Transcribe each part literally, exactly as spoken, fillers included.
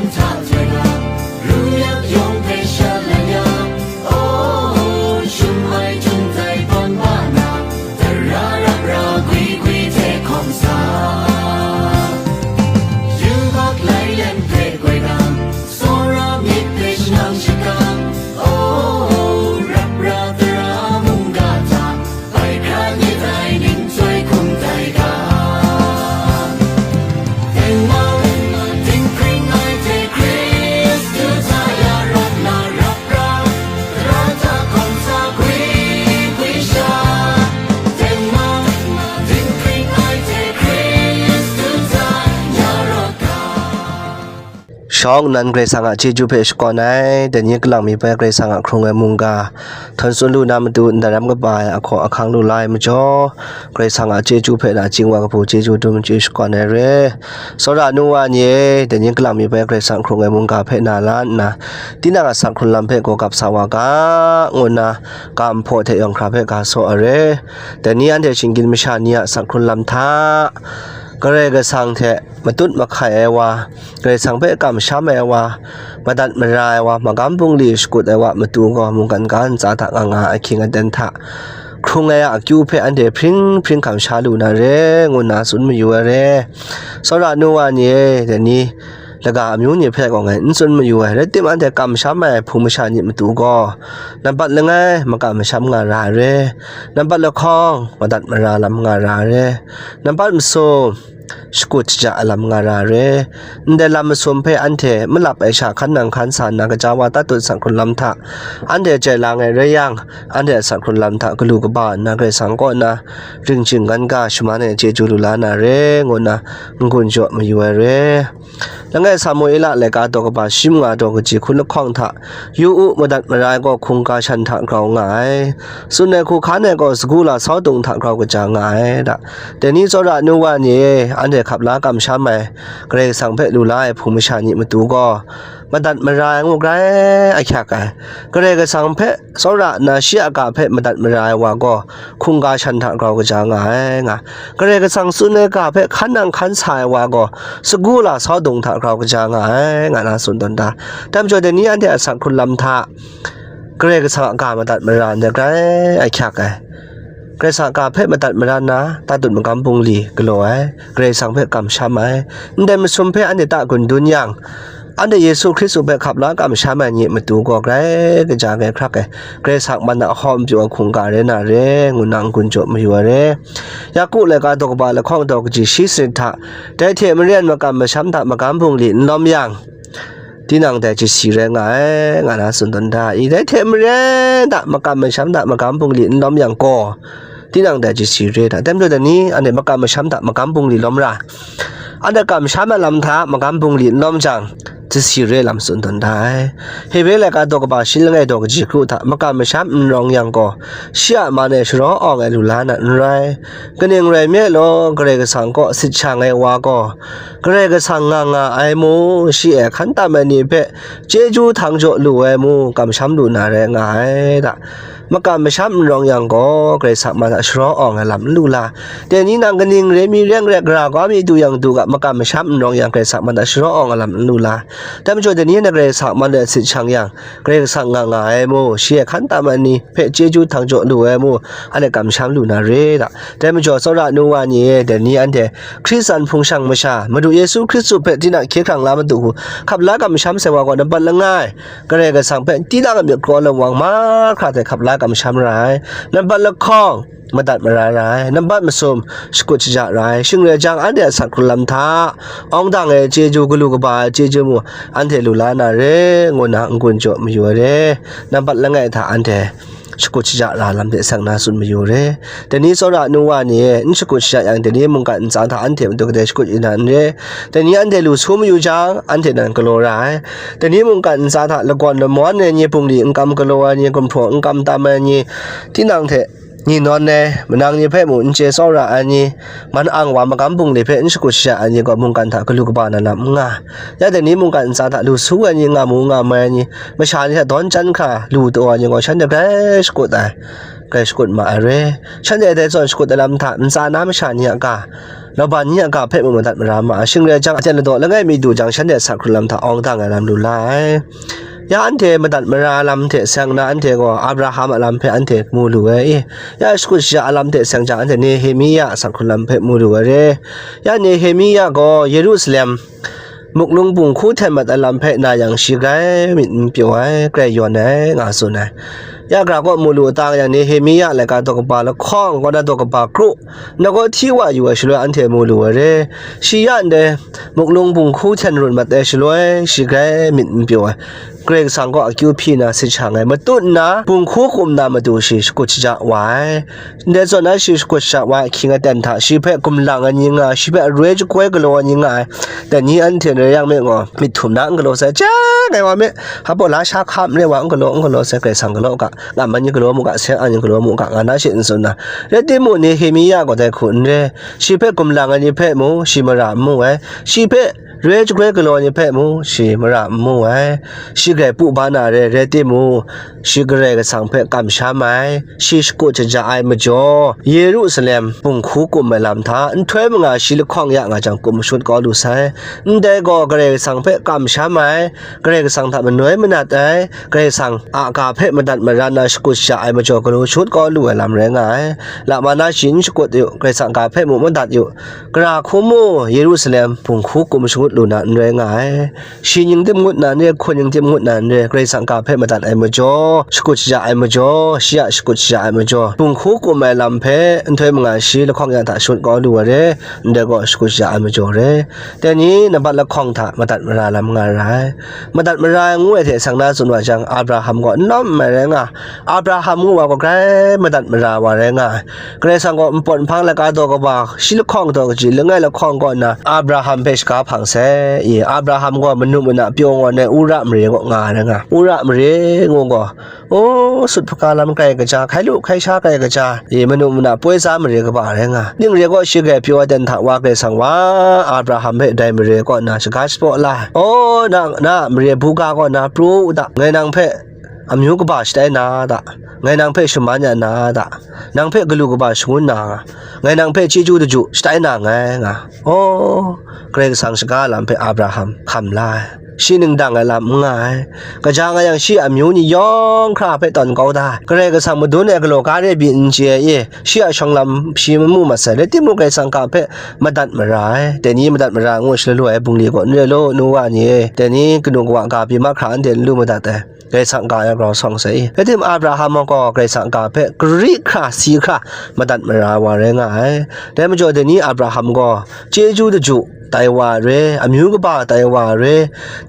Hta hte na, ru yak yawng hpe sha la ya, o, shum ai jung tai tawn wa na, tara rap ra gwi gwi hte hkawm sa. Yubak lai lem hpe goi dang, tsawra myit hpe shanang shakang, o, rap ra tara mungga hta, bai hkra ni tai ning chyoi hkum tai ga. Tengman, dinghpring ai hte Hkristu hta ya rawt na rap ra, tara hta hkawm sa gwi gwi sha. Tengman, dinghpring ai hte Hkristu hta ya rawt ga. Shawng nnan Karai Kasang a chyeju hpe shakawn ai, dai ni kalang mi bai Karai Kasang a hkrung ai mungga, htawn tsun lu na matu ndaram kaba ai ahkaw ahkang lu la ai majaw, Karai Kasang a chyeju hpe nachying wa kabu chyeju dum chye shakawn ai re. Tsawra nu wa ni e, dai ni kalang mi bai Karai Kasang hkrung ai mungga hpe na la nna, tinang a sak hkrun lam hpe gaw gap sa wa ga, ngu nna, ga nhpaw hte yawng hkra hpe ga saw ai re. Dai ni anhte shinggyim masha ni a sak hkrun lam hta, Karai Kasang hte matut mahkai ai wa, Karai Kasang hpe kamsham ai wa, madat mara ai wa, magam bungli shakut ai wa matu gaw mungkan ga ntsa hta nga nga ai ahkying aten hta, hkrung ai a akyu hpe anhte hpring hpring hkam sha lu na re, ngu nna tsun mayu ai re. Tsawra nu wa ni e, dai ni laga amyu ni hpe gaw ngai n tsun mayu ai, rai timung, anhte kamsham ai hpung masha ni matu gaw, nampat langai makam masham nga ra ai re, nampat lahkawng madat mara lam nga ra ai re, nampat masum shakut shaja ai lam nga ra ai re. Ndai lam masum hpe anhte malap ai sha hkan nang hkan sa nna, gaja wa tatut sak hkrun lam hta anhte jai lang ai rai yang, anhte a sak hkrun lam hta galu kaba nna Karai Kasang kaw na ring jinggan ga shaman ai chyeju lu la na re, ngu nna n-gun jaw mayu ai re. Langai Samuela laika daw kaba shi manga daw kaji hkun lahkawng hta, yu u, madat mara ai gaw hkungga shan hta grau nga ai, tsun ai hku hkan ai gaw sagu la sau dung hta grau kaja nga ai, da. Dai ni tsawra nu wa ni e, anhte hkap la kamsham ai, Karai Kasang hpe lu la ai hpung masha ni matu gaw, madat mara ai ngu grai ahkyak ai, Karai Kasang hpe tsawra nna shi a ga hpe madat mara ai wa gaw, hkungga shan hta grau kaja nga ai, nga. Karai Kasang tsun ai ga hpe hkan nang hkan sa ai wa gaw, sagu la sau dung hta grau kaja nga ai, nga na tsun tawn da. Dai majaw, dai ni anhte a sak hkrun lam hta, Karai Kasang a ga madat mara ndai grai ahkyak ai. Karai Kasang a ga hpe madat mara nna, tatut magam bungli galaw ai, Karai Kasang hpe kamsham ai, ndai masum hpe anhte ta gun dun yang, anhte Yesu Hkristu hpe hkap la kamsham ai ni matu gaw grai kaja grai hkrak ai, Karai Kasang man a hawm pyaw ai hkungga rai na re, ngu nna n-gun jaw mayu ai re. Yaku laika daw kaba lahkawng daw kaji shi sanit hta, dai hte maren makam masham hta magam bungli n lawm yang, tinang dai chyasi rai nga ai, nga na tsun tawn da. I dai hte maren hta makam masham hta magam bungli n lawm yang gaw, tinang dai chyasi re da. Dai majaw dai ni, anhte makam masham hta magam bungli lawm ra, anhte kamsham ai lam hta magam bungli n lawm jang, chyasi re lam tsun tawn da ai. Hebre laika daw kaba shi langai daw kaji kru hta, makam masham n rawng yang gaw, shi a man e sharaw awng ai lu la na n rai. Kaning rai nme law, Karai Kasang kaw sit shang ai wa gaw, Karai Kasang nga nga ai mu, shi e hkan tam ai ni hpe chyeju htang jaw lu ai mu, kamsham lu na rai nga ai, da. Makam masham n rawng yang gaw, Karai Kasang man a sharaw awng ai lam n lu la. Dai ni nang kaning re mi reng rai, gara kau mi du yang du ga, makam masham n rawng yang, Karai Kasang man a sharaw awng ai lam n lu la. Dai majaw, dai ni na Karai Kasang man e sit shang yang, Karai Kasang nga nga ai mu, shi e hkan tam ai ni hpe chyeju htang jaw lu ai mu, anhte kamsham lu na re, da. Dai majaw, tsawra nu wa ni e, dai ni anhte Hkristan hpung shang masha, Madu Yesu Hkristu hpe tinang hkye hkrang la matu hku, hkap la kamsham sai wa gaw, nampat langai, Karai Kasang hpe tinang a myit karaw lawang mahkra hte hkap la kamsham ra ai, nampat lahkawng, madat mara ra ai, nampat masum, shakut shaja ra ai, shing rai jang, anhte a sak hkrun lam hta, awng dang ai chyeju, galu kaba ai chyeju mu, anhte lu la na re, ngu nna n-gun jaw mayu ai re, nampat langai hta anhte shakut shaja ra lam de sang na tsun mayu re. Dai ni tsawra nu wa ni e, n shakut shaja yang, dai ni mungkan ntsa hta anhte matu kadai shakut yu na n re. Dai ni anhte lu su mayu jang, anhte nan galaw ra ai. Dai ni mungkan ntsa hta lagawn lamawn ai ni, bungli n kam galaw ai ni, gumhpraw n kam tam ai ni, tinang hte ni nawn ai, manang ni hpe mung n chye tsawra ai ni, man ang wa magam bungli hpe n shakut shaja ai ni gaw mungkan hta galu kaba na lam n nga. Ya dai ni mungkan ntsa hta lu su ai ni, nga mu nga mai ai ni, masha ni hta dawn chyan hkra lu taw ai ni gaw shanhte grai shakut ai, grai shakut ma ai re. Shanhte dai zawn shakut ai lam hta, ntsa na masha ni a ga, laban ni a ga hpe mung madat mara ma ai. Shing rai jang, aten ladaw langai mi du jang, shanhte a sa hkrung lam hta awng dang ai lam lu la ai. Ya anhte madat mara ai lam hte seng na, anhte gaw Abraham a lam hpe anhte mu lu ai. Ya shakut shaja ai lam hte seng jang, anhte Nehemia a sa hkrung lam hpe mu lu ai re. Ya Nehemia gaw Yerusalem muklung bunghku hten mat ai lam hpe na yang, shi grai myit n pyaw ai, grai yawn ai, nga tsun ai. Ya gara kaw mu lu tang yang, Nehemia laika daw kaba lahkawng, kaw na daw kaba kru, nau kaw hti wa yu ai shaloi anhte mu lu ai re. Shi ya ndai muklung bunghku hten run mat ai shaloi, shi grai myit n pyaw ai. Karai Kasang kaw akyu hpyi na sit sha ai, matut nna bunghku kum na matu shi shakut shaja wa ai. Ndai zawn na shi shakut shaja wa ai ahkying aten hta, shi hpe gumlang ai ni nga ai, shi hpe aroi jagoi galaw ai ni nga ai. Dai ni anhte rai yang me gaw, myit htum na n galaw sai, chyang ai wa me, hpa la sha hkam re wa n galaw, n galaw sai, Karai Kasang galaw ga, ngam ai ni galaw mu ga, seng ai ni galaw mu ga, nga na she n tsun na. Rai timung, Nehemia gaw dai hku n re, shi hpe gumlang ai ni hpe mung, shi mara n mu ai, shi hpe roi jagoi galaw ai ni hpe mung, shi mara n mu ai. Shi grai pu ba na re, rai timung, shi Karai Kasang hpe kamsham ai, shi shakut shaja ai majaw, Yerusalem bunghku kum ai lam hta, nhtoi manga shi lahkawng ya nga jang, kum shut kau lu sai. Ndai gaw Karai Kasang hpe kamsham ai, Karai Kasang hta manoi manat ai, Karai Kasang a ga hpe madat mara na shakut shaja ai majaw, galu shut kau lu ai lam rai nga ai. Lama na shi n shakut yu, Karai Kasang ga hpe mung madat yu, gara hku mu, Yerusalem bunghku kum shangut lu na n rai nga ai. Shi ning tim ngut na n re, hku ning tim ngut na n re, Karai Kasang ga hpe madat ai majaw, shakut shaja ai majaw, shi a shakut shaja ai majaw, bunghku kum ai lam hpe nhtoi manga shi lahkawng ya hta shut kau lu ai re, ndai gaw shakut shaja ai majaw re. Dai ni nambat lahkawng hta madat mara lam nga ra ai. Madat mara ai ngu ai hte seng na tsun wa jang, Abraham gaw n lawm ai rai nga. Abraham ngu wa gaw grai madat mara wa rai nga ai. Karai Kasang gaw npawt nhpang laika daw kaba, shi lahkawng daw kaji, langai lahkawng kaw nna Abraham hpe shaga hpang sai. I, Abraham gaw manu mana pyaw ngawn ai Ura mare kaw nga ai rai nga. Ura mare ngu gaw, o, sut hpaga lam grai kaja, hkai lu hkai sha grai kaja, i, manu mana poi za mare kaba rai nga. Ning re gaw shi grai pyaw ai dan hta wa Karai Kasang wa Abraham hpe dai mare kaw nna shaga shapraw la ai. O, na, na a mare buga kaw nna pru u ta, ngai nang hpe amyu kaba shatai na ta, ngai nang hpe shaman ya na ta, nang hpe galu kaba shangun na nga, ngai nang hpe chyeju daju shatai na nngai nga. O, Karai Kasang shaga lam hpe Abraham hkam la ai. Shi ning dang ai lam n nga ai. Kaja nga yang, shi amyu ni yawng hkra hpe tawn kau da ai. Karai Kasang madun ai galaw ga re byin n chye ai, shi a shawng lam shi n mu mat sai, rai timung, Karai Kasang ga hpe madat mara ai. Dai ni madat mara ngu shaloi ai bungli gaw n re law, nu wa ni e, dai ni kanu kawa ga pyi mahkra anhte n lu madat ai. Karai Kasang ga ya grau sawng sai. Rai timung, Abraham gaw Karai Kasang ga hpe gari hkra, si hkra, madat mara wa rai nga ai. Dai majaw, dai ni Abraham gaw chyeju daju tai wa ai re, amyu kaba tai wa ai re,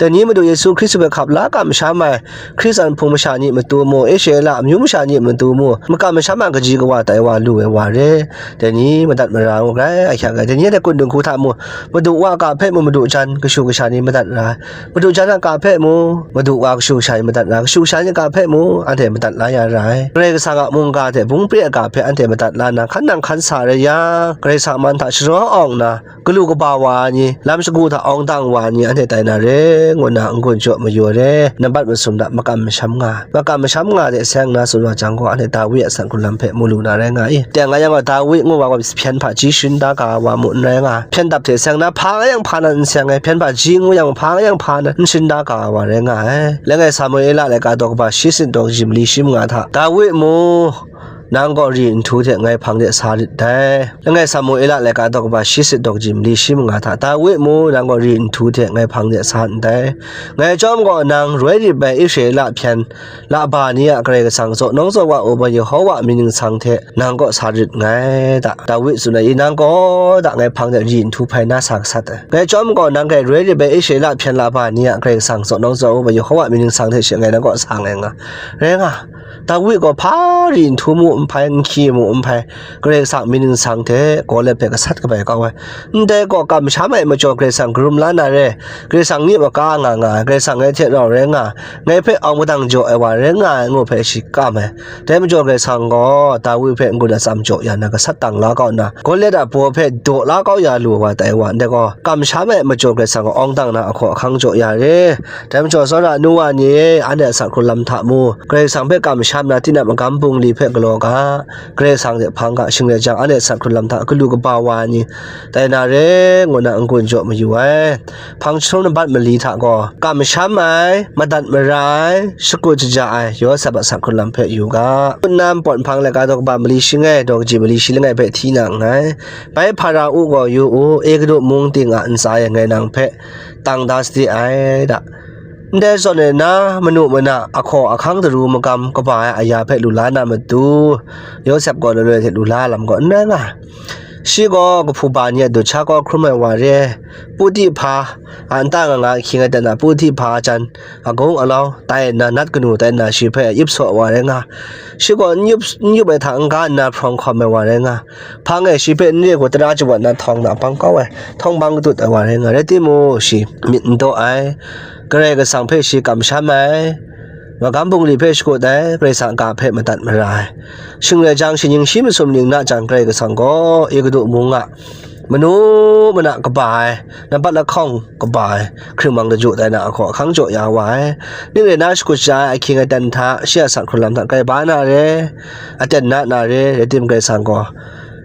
dai ni Madu Yesu Hkristu hpe hkap la kamsham ai Hkristan hpung masha ni matu mu, Israela amyu masha ni matu mu, makam masham a kaji kawa tai wa lu ai wa re, dai ni madat mara ngu grai ahkyak ai. Dai ni a dai kun dinghku hta mu, Madu Wa a ga hpe mu, madu jan kashu kasha ni madat ra ai. Madu jan a ga hpe mu, madu wa kashu kasha ni madat ra, kashu kasha ni ga hpe mu, anhte madat la ya ra ai. Karai Kasang a mungga hte bungpre a ga hpe anhte madat la nna, hkan nang hkan sa rai yang, Karai Kasang a man hta sharaw awng nna, galu kaba wa ai ni, lam shagu hta awng dang wa ai ni, anhte tai na re, ngu nna n-gun jaw mayu ai re, nambat masum hta makam masham nga, makam masham nga de seng na tsun wa jang gaw, anhte Dawi a san hkrun lam hpe mu lu na rai nga i. Teng a yang gaw, Dawi ngu wa gaw, hpyen hpaji sharin da ga wa mu n rai nga, hpyen dap hte seng na, hpa nga yang hpa nan n seng ai, hpyen hpaji ngu yang, hpa nga yang hpa nan n sharin da ga wa rai nga ai. Langai Samuela laika daw kaba shi sanit daw kaji mali shi manga hta, Dawi mu, nang gaw ri nhtu hte ngai hpang de sa rit dai. Langai Samuela laika daw kaba shi sanit daw kaji mali shi manga hta, Dawi mu, nang gaw ri nhtu hte ngai hpang de sa ndai. Ngai chyawm gaw nang roi rit ai Israela hpyen laba ni a Karai Kasang, zaw nawng zaw wa u ai Yehowa mying ningsang hte nang kaw sa rit nngai ta, Dawi tsun ai i, nang gaw ta ngai hpang de ri nhtu hpai na sa gasat ai. Ngai chyawm gaw nang hpe roi rit ai Israela hpyen laba ni a Karai Kasang, zaw nawng zaw wa u ai Yehowa mying ningsang hte she ngai nang kaw sa nngai nga, rai nga. Dawi gaw hpa ri nhtu mu n hpai, nhki mu n hpai, Karai Kasang mying ningsang hte Goliat hpe gasat kabai kau ai. Ndai gaw kamsham ai majaw Karai Kasang karum la na re, Karai Kasang ni maka nga nga ai, Karai Kasang ngai hte rau rai nga, ngai hpe awng padang jaw ai wa rai nga ai, ngu hpe shi kam ai. Dai majaw Karai Kasang gaw Dawi hpe n-gun atsam jaw ya na, gasat dang la kau nna, Goliat a baw hpe daw la kau ya lu ai wa tai wa, ndai gaw kamsham ai majaw Karai Kasang gaw awng dang na ahkaw ahkang jaw ya re. Dai majaw, tsawra nu wa ni e, anhte a sa hkrun lam hta mu, Karai Kasang hpe kam Masham na tinang magam bungli hpe galaw ga, Karai Kasang hte hpang ga, shing rai jang, anhte sat hkrun lam hta galu kaba wa ai ni tai na re, ngu na n-gun jaw mayu ai. Hpang jahtum nambat mali hta gaw, kamsham ai, madat mara ai, shakut shaja ai, Yawsep a sat hkrun lam hpe yu ga. Nnan pawt hpang laika daw kaba mali shi langai, daw kaji mali shi langai hpe hti na nngai. Bai Hpara-u gaw yu u, Egutu mung ting a ntsa e ngai nang hpe tang da sade ai da. Ndai zawn e na, manu mana, ahkaw ahkang daru magam kaba ai aya hpe lu la na matu, Yawsep gaw laloi hte lu la lam gaw n rai nga. Shi gaw kahpu ba ni a dut sha kaw hkrum ai wa re, Puti hpa a nta nga nga ahkying aten a Puti hpa a jan, agung alau tai nna, nat kanu tai nna, shi hpe ip saw ai wa rai nga. Shi gaw n yup, n yup ai hta n-ga nna hprawng hkawm ai wa rai nga. Hpang e shi hpe n re ai gaw tara jawat na htawng na bang kau ai, htawng bang katut ai wa rai nga. Rai timung, shi myit n daw ai, Karai Kasang hpe shi kamsham ai, magam bungli hpe shakut ai, Karai Kasang a ga hpe madat mara ai. Shing rai jang, shi ning shi masum ning na jang, Karai Kasang gaw Egutu mung a manu mana kaba ai, nambat lahkawng kaba ai, hkring mang daju tai na ahkaw ahkang jaw ya wa ai. Ning rai na, shakut sha ai ahkying aten hta, shi a sat hkrun lam hta grai ba na re, aten na na re, rai tim Karai Kasang gaw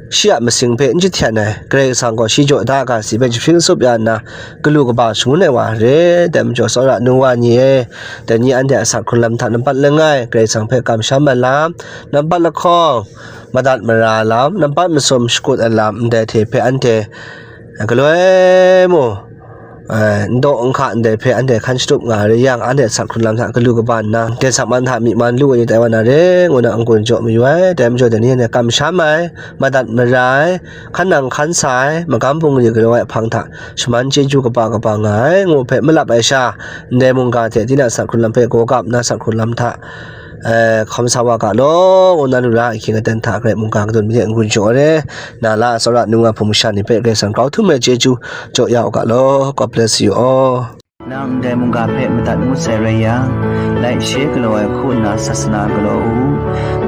shi a masing hpe n jahten ai, Karai Kasang gaw shi jaw da ga si hpe jahpring tsup ya nna, galu kaba shangun ai wa re, dai majaw tsawra nu wa ni e, dai ni anhte a sat hkrun lam hta nambat langai, Karai Kasang hpe kamsham ai lam, nambat lahkawng, madat mara ai lam, nambat masum shakut ai lam, ndai hte hpe anhte galoi mu, eh, n daw n hka ndai hpe anhte hkan shatup nga ai rai yang, anhte sat hkrun lam hta galu kaba nna, dai sat man hta myi man lu ai ni tai wa na re, ngu na n-gun jaw mayu ai. Dai majaw dai ni anhte kamsham ai, madat mara ai, hkan nang hkan sa ai, magam bungli galaw ai hpang hta shaman chyeju kaba kaba nga ai, ngu hpe malap ai sha, ndai mungga hte tinang sat hkrun lam hpe gaw gap nna sat hkrun lam hta, eh, hkawm sa wa ga law, ngu na lu la ai ahkying aten hta, Karai mungga kadun myit n-gun jaw ai re, na la ai tsawra nung a hpung masha ni hpe Karai Kasang grau htum ai chyeju jaw ya u ga law. God bless you all. Nang ndai mungga hpe madat ngut sai rai yang, laishe galaw ai hku nna sasana galaw u.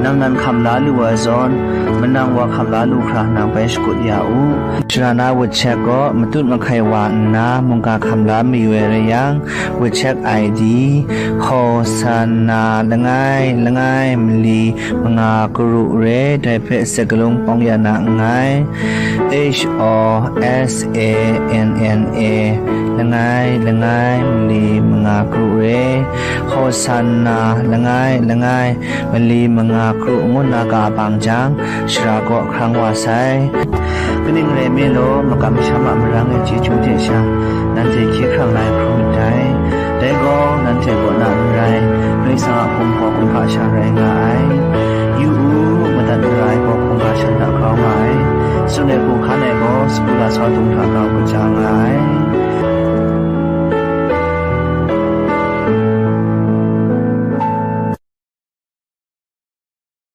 Nang nan hkam la lu ai zawn, manang wa hkam la lu hkra nang bai shakut ya u. Shara na WeChat gaw matut mahkai wa nna mungga hkam la mayu ai rai yang, WeChat I D, Hosanna langai langai mali manga karu re, dai hpe sakalung pawng ya na nngai. H O S A N N A langai langai mali manga karu re, Hosanna langai langai mali manga karu ngu na ga bang jang, shara kaw hkrang wa sai. Kaning rai nme law, makam masham a marang e chyeju hte sha, nanhte hkye hkrang la ai hkrum myit dai. Dai gaw, nanhte kaw na n rai, Karai Kasang a hpung hpaw hkungga sha rai nga ai. Yu u, madat mara ai gaw hkungga shan hta grau nga ai. Tsun ai hku hkan ai gaw, sagu lasau dung hta grau kaja nga ai.